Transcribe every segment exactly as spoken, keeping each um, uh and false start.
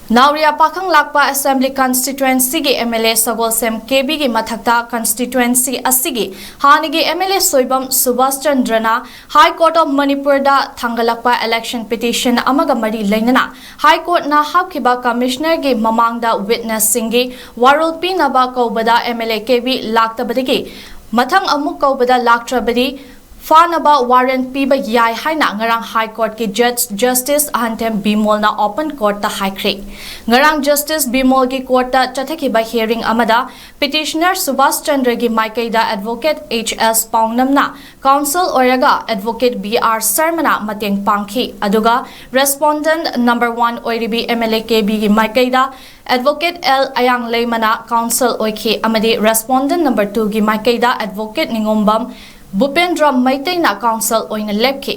ꯅꯥꯎꯔꯤꯌꯥ ꯄꯥꯈꯪ ꯂꯥꯛꯄ Assembly Constituency ꯒꯤ M L A ꯁꯒꯣꯜꯁꯦꯝ ꯀꯦꯕꯤꯒꯤ ꯃꯊꯛꯇ constituency ꯑꯁꯤꯒꯤ ꯍꯥꯟꯅꯒꯤ M L A Soibam Subhas ꯆꯟꯗ꯭ꯔꯅ High Court of Manipur the ꯊꯥꯡꯒꯠꯂꯛꯄ election petition ꯑꯃꯒ ꯃꯔꯤ ꯂꯩꯅꯅ High Court ꯅ ꯍꯥꯞꯈꯤꯕ Commissioner ꯒꯤ ꯃꯃꯥꯡꯗ witness ꯁꯤꯡꯒꯤ ꯋꯥꯔꯣꯜ ꯄꯤꯅꯕ ꯀꯧꯕꯗ M L A ꯀꯦꯕꯤ ꯂꯥꯛꯇꯕꯗꯒꯤ ꯃꯊꯪ ꯑꯃꯨꯛ ꯀꯧꯕꯗ ꯂꯥꯛꯇ꯭ꯔꯕꯗꯤ ꯐꯥꯅꯕ warrant ꯄꯤꯕ ꯌꯥꯏ ꯍꯥꯏꯅ ꯉꯔꯥꯡ High Court ꯀꯤ Judge Justice ꯑꯍꯟꯊꯦꯝ ꯕꯤꯃꯣꯜꯅ open court ꯇ ꯍꯥꯏꯈ꯭ꯔꯦ꯫ ꯉꯔꯥꯡ Justice ꯕꯤꯃꯣꯜꯒꯤ court ꯇ ꯆꯠꯊꯈꯤꯕ hearing ꯑꯃꯗ petitioner ꯁꯨꯕꯥꯁ ꯆꯟꯗ꯭ꯔꯒꯤ ꯃꯥꯏꯀꯩꯗ Advocate H S ꯄꯥꯎꯅꯝꯅ counsel ꯑꯣꯏꯔꯒ Advocate B R ꯁꯔꯃꯅ ꯃꯇꯦꯡ ꯄꯥꯡꯈꯤ, ꯑꯗꯨꯒ respondent number one ꯑꯣꯏꯔꯤꯕꯤ M L A ꯀꯦꯕꯤꯒꯤ ꯃꯥꯏꯀꯩꯗ Advocate L ꯑꯌꯥꯡꯂꯩꯃꯅ counsel ꯑꯣꯏꯈꯤ ꯑꯃꯗꯤ respondent number two ꯒꯤ ꯃꯥꯏꯀꯩꯗ Advocate ꯅꯤꯉꯣꯝꯕꯝ ꯚꯨꯄꯦꯟꯗ꯭ꯔ ꯃꯩꯇꯩꯅ counsel ꯑꯣꯏꯅ ꯂꯦꯞꯈꯤ꯫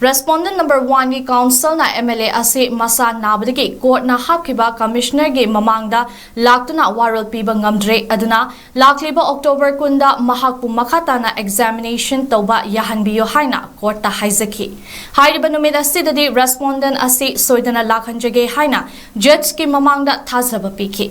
Respondent number one ꯒꯤ counsel ꯅ M L A ꯑꯁꯤ ꯃꯁꯥ ꯅꯥꯕꯗꯒꯤ court ꯅ ꯍꯥꯞꯈꯤꯕ Commissioner ꯒꯤ ꯃꯃꯥꯡꯗ ꯂꯥꯛꯇꯨꯅ ꯋꯥꯔꯣꯜ ꯄꯤꯕ ꯉꯝꯗ꯭ꯔꯦ, ꯑꯗꯨꯅ ꯂꯥꯛꯂꯤꯕ October ꯀꯨꯟꯗ ꯃꯍꯥꯛꯄꯨ ꯃꯈꯥ ꯇꯥꯅ examination ꯇꯧꯕ ꯌꯥꯍꯟꯕꯤꯌꯨ ꯍꯥꯏꯅ court ꯇ ꯍꯥꯏꯖꯈꯤ꯫ ꯍꯥꯏꯔꯤꯕ ꯅꯨꯃꯤꯠ ꯑꯁꯤꯗꯗꯤ respondent ꯑꯁꯤ ꯁꯣꯏꯗꯅ ꯂꯥꯛꯍꯟꯖꯒꯦ ꯍꯥꯏꯅ judge ꯀꯤ ꯃꯃꯥꯡꯗ ꯊꯥꯖꯕ ꯄꯤꯈꯤ꯫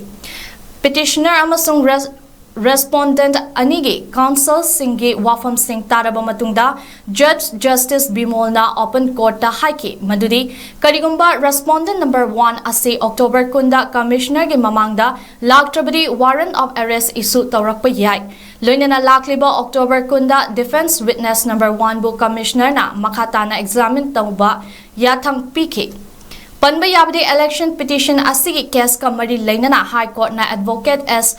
Petitioner ꯑꯃꯁꯨꯡ res-, respondent ꯑꯅꯤꯒꯤ counsel ꯁꯤꯡꯒꯤ ꯋꯥꯐꯝꯁꯤꯡ ꯇꯥꯔꯕ ꯃꯇꯨꯡꯗ Judge Justice ꯕꯤꯃꯣꯜꯅ open court ꯇ ꯍꯥꯏꯈꯤ ꯃꯗꯨꯗꯤ ꯀꯔꯤꯒꯨꯝꯕ respondent number one ꯑꯁꯤ October ꯀꯨꯟꯗ Commissioner ꯒꯤ ꯃꯃꯥꯡꯗ ꯂꯥꯛꯇ꯭ꯔꯕꯗꯤ warrant of arrest issue ꯇꯧꯔꯛꯄ ꯌꯥꯏ꯫ ꯂꯣꯏꯅꯅ ꯂꯥꯛꯂꯤꯕ October ꯀꯨꯟꯗ defence witness number one ꯕꯨ Commissioner ꯅ ꯃꯈꯥ ꯇꯥꯅ examine ꯇꯧꯕ ꯌꯥꯊꯪ ꯄꯤꯈꯤ꯫ ꯄꯟꯕ ꯌꯥꯕꯗꯤ election petition ꯑꯁꯤꯒꯤ case ꯀ ꯃꯔꯤ ꯂꯩꯅꯅ High Court ꯅ Advocate S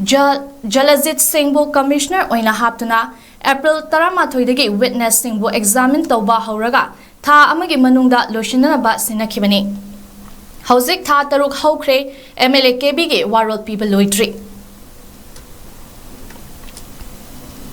ꯖ-, ꯖꯂꯖꯤꯠ ꯁꯤꯡꯕꯨ Commissioner ꯑꯣꯏꯅ ꯍꯥꯞꯇꯨꯅ April ꯇꯔꯥꯃꯥꯊꯣꯏꯗꯒꯤ witness ꯁꯤꯡꯕꯨ examine ꯇꯧꯕ ꯍꯧꯔꯒ ꯊꯥ ꯑꯃꯒꯤ ꯃꯅꯨꯡꯗ ꯂꯣꯏꯁꯤꯟꯅꯅꯕ ꯁꯤꯟꯅꯈꯤꯕꯅꯤ꯫ ꯍꯧꯖꯤꯛ ꯊꯥ ꯇꯔꯨꯛ ꯍꯧꯈ꯭ꯔꯦ, M L A ꯀꯦꯕꯤꯒꯤ ꯋꯥꯔꯣꯜ ꯄꯤꯕ ꯂꯣꯏꯗ꯭ꯔꯤ꯫